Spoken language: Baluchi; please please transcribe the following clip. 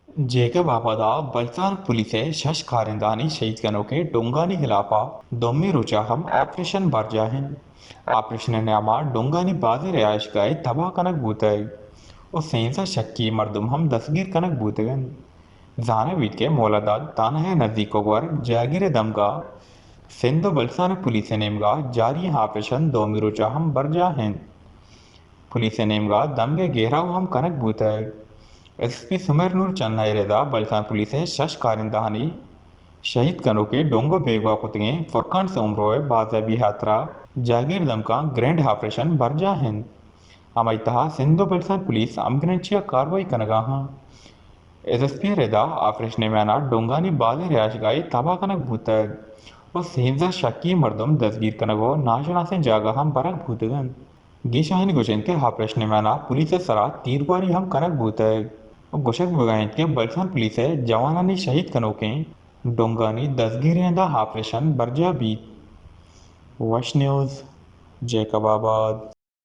جیکب آباد ءَ بلوچستان پولیس ءِ شش کارندہانی شہید کنوکیں ڈونگانی ہلاپ ءَ دومی روچ ءَ ہم آپریشن برجاہ اِنت۔ آپریشن ءِ نیام ءَ ڈونگانی بازیں رہائشگاہے تباہ کنگ بوتگ ءُ سیزدہ شکی مردم ہم دستگیر کنگ بوتگ اَنت۔ زانگ بیت کہ مولا داد تھانہ ءِ نزیک ءُ گور جہگیر ءِ دمگ ءَ سندھ ءُ بلوچستان پولیس ءِ نیمگ ءَ جاری آپریشن دومی روچ ءَ ہم برجاہ اِنت۔ پولیس ءِ نیمگ ءَ دمگ ءِ گھیراؤ ہم کنگ بوتگ۔ ایس ایس پی سمیر نور چنا ءِ ردا بلوچستان پولیس ءِ شش کارندہانی شہید کنوکیں ڈونگ ءُ بیگواہ کتگیں فرقان سومرو ءِ بازیابی ءِ ہاترا جہگیر دمگاں گرینڈ آپریشن برجاہ اِنت۔ ہمائی تہا سندھ ءُ بلوچستان پولیس ہمگرنچی ءَ کاروائی کنگ ءَ اَنت۔ ایس ایس پی ءِ ردا آپریشن ءِ میان ءَ ڈونگانی بازیں رہائشگاہے تباہ کنگ بوتگ ءُ سیزدہ شکی مردم دستگیر کنگ ءُ ناشناسیں جاگہ ہم برگ بوتگ اَنت۔ گیشانی گوش اِنت کہ آپریشن ءِ میان ءَ پولیس ءِ سرا تیرگواری ہم کنگ بوتگ ءُ گوشگ بوگ ءَ اِنت کہ بلوچستان پولیس ءِ جوانانی شہید کنوکیں ڈونگانی دزگیری ءِ ردا آپریشن برجاہ بیت۔ وش نیوز، جیکب آباد۔